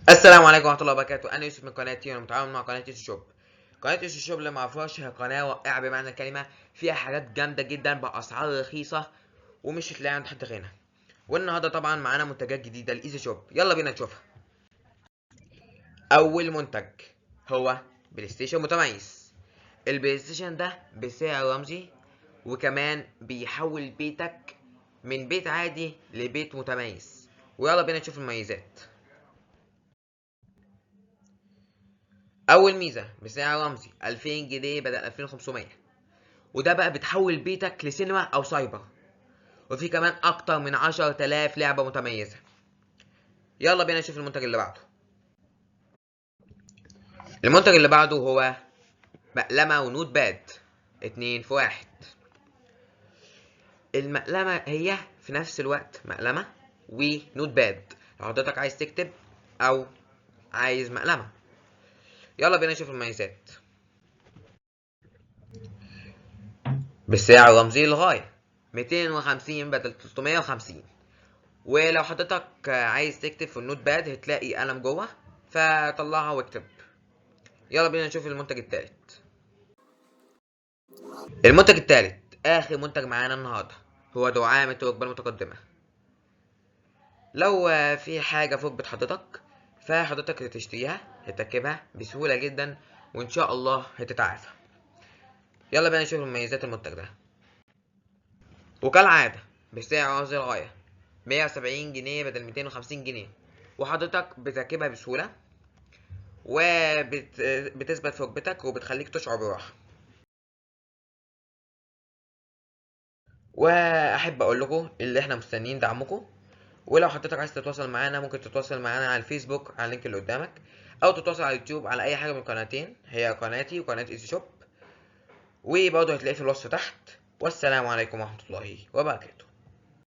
السلام عليكم ورحمة الله وبركاته. أنا يوسف من قناة وأنا متعاون مع قناة Easy Shop. قناة Easy Shop اللي معرفهاش هي قناة رائعة بمعنى الكلمة، فيها حاجات جامدة جدا بأسعار رخيصة ومش هتلاقيها عند حد غيرنا. والنهاردة طبعا معانا منتجات جديدة ل Easy Shop، يلا بينا نشوفها. أول منتج هو PlayStation متميز. ال PlayStation ده بسعر رمزي، وكمان بيحول بيتك من بيت عادي لبيت متميز. ويلا بينا نشوف المميزات. أول ميزة بسعر رمزي 2000 جنيه بدل 2500، وده بقى بتحول بيتك لسينما أو سايبر، وفي كمان أكتر من 10,000 لعبة متميزة. يلا بينا نشوف المنتج اللي بعده. المنتج اللي بعده هو مقلمة و notepad 2 في 1. المقلمة هي في نفس الوقت مقلمة و notepad، لو حضرتك عايز تكتب أو عايز مقلمة. يلا بينا نشوف المميزات. بسعر رمزي للغاية 250 بدل 350. ولو حضرتك عايز تكتب في ال notepad هتلاقي قلم جوه، فطلعها واكتب. يلا بينا نشوف المنتج التالت. المنتج التالت آخر منتج معانا النهاردة هو دعامة الركبة المتقدمة. لو في حاجة فوق بيت حضرتك فحضرتك هتشتريها هتركبها بسهولة جدا وإن شاء الله هتتعافى. يلا بينا نشوف مميزات المنتج ده. وكالعادة بسعر رمزي للغاية 170 جنيه بدل 250 جنيه، وحضرتك بتركبها بسهولة وبتثبت في ركبتك وبتخليك تشعر براحة. واحب اقول لكم اللي احنا مستنيين دعمكم، ولو حضرتك عايز تتواصل معانا ممكن تتواصل معانا على الفيسبوك على ال link اللي قدامك، او تتواصل على اليوتيوب على اي حاجه من القناتين، هي قناتي وقناه Easy Shop، وبرضه هتلاقيه في الوصف تحت. والسلام عليكم ورحمه الله وبركاته.